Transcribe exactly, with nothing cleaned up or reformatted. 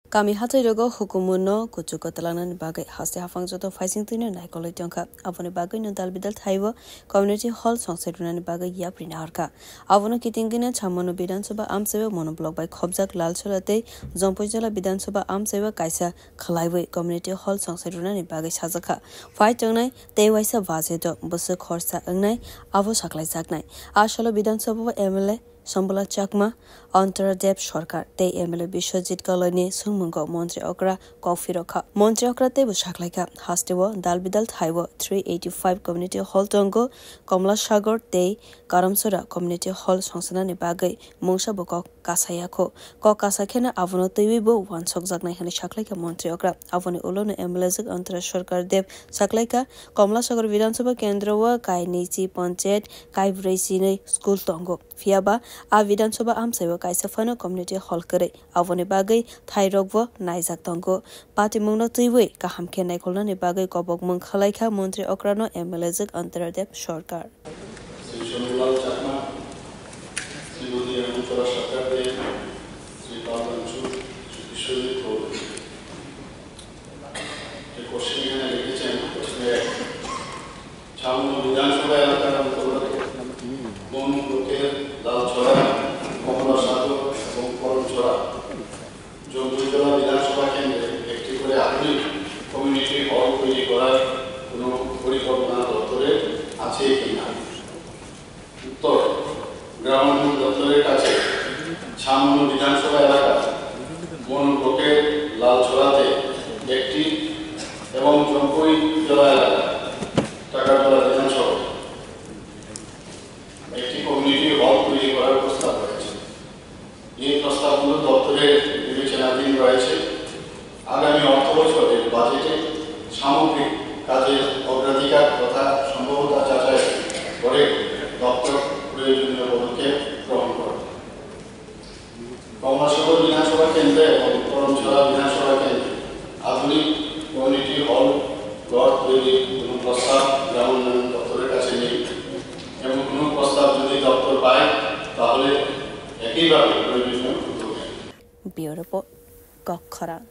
Kami hatairogo hukumunno kuchugo twlangnani bagwi haste haphang joto phaising twino naikolwi tongkha. Aboni bagwino dal bidal thaibo community hall songsa rwnani bagwi yapri naharkha. Abono kitingwino Chamano Bidhan Sabha amchaibo Mono Block bai khobjak Lalchora tei Jompuijala Bidhan Sabha amchaibo kaisa khwlaiwi community hall songsa rwnani bagwi sajakha. Phai tongnai tei waisa budget o bwswk khorsa wngnai abo saklaijaknai. A salo Bidhan Sabha o M L A Sambala Chakma, Antara Deb Sarkar tei M L A Biswajit Kaloini swngmungo Montri Okra kok phirokha. Montri Okra teibo saklaikha, hasteo dal bidal thaibo three eighty five community hall tongo, Komla Sagar tei Karamsora community hall songsanani bagwi mungsa bo kok kasayakho. Kok kasa kheno abono twiwi bo uansukjaknai hwnwi saklaikha Montri Okra. Aboni ulono M L A jwk Antara Sarkar Deb saklaikha, Komla Sagar Bidhan Sabha kendro o kainwi chi panchayat, kaibrwi chinwi school tongo. Phiya ba, a Bidhan Sabha amchai o kaisa phano community hall kwrwi, aboni bagwi thairokbo naijak tongo. Patimungno twiwi kaham khe naikolnani bagwi kobokmung khwlaikha Montri Okrano M L A jwk Antara Deb Sarkar. Sri Sonulal Chakma, Srimati Anantara Sarkar Deb, Sri Pal Ranchud, Sri Biswajit Kaur. যে কোশ্চেন এখানে লিখেছেন, প্রশ্নে ছামনো বিধানসভা এলাকার অন্তর্গত বন ব্লকের লালছড়া, কমলাসাগর এবং করমছড়া, জম্পুইজলা বিধানসভা কেন্দ্রে একটি করে আধুনিক কমিউনিটি হল তৈরি করার কোনো পরিকল্পনা দপ্তরের আছে কিনা? উত্তর, গ্রামোন্নয়ন দপ্তরের কাছে ছামনো বিধানসভা এলাকা, বন ব্লকের লালছড়াতে একটি এবং জম্পুইজলা এলাকা, টাকারজলা বিধানসভা একটি কমিউনিটি হল তৈরি করার প্রস্তাব রয়েছে। এই প্রস্তাবগুলো দপ্তরের বিবেচনাধীন রয়েছে। আগামী অর্থ বছরের বাজেটে সামগ্রিক কাজের অগ্রাধিকার তথা সম্ভাব্যতা যাচাই করে দপ্তর প্রয়োজনীয় পদক্ষেপ গ্রহণ করবে। কমলাসাগর বিধানসভা কেন্দ্র এবং করমছড়া বিধানসভা কেন্দ্রে আধুনিক কমিউনিটি হল প্লট তৈরির কোনো প্রস্তাব গ্রামোন্নয়ন দপ্তরের কাছে নেই এবং কোনো প্রস্তাব যদি দপ্তর পায়, তাহলে একইভাবে প্রয়োজনীয় উদ্যোগ নেবে। Bureau Report, Kokkhorang.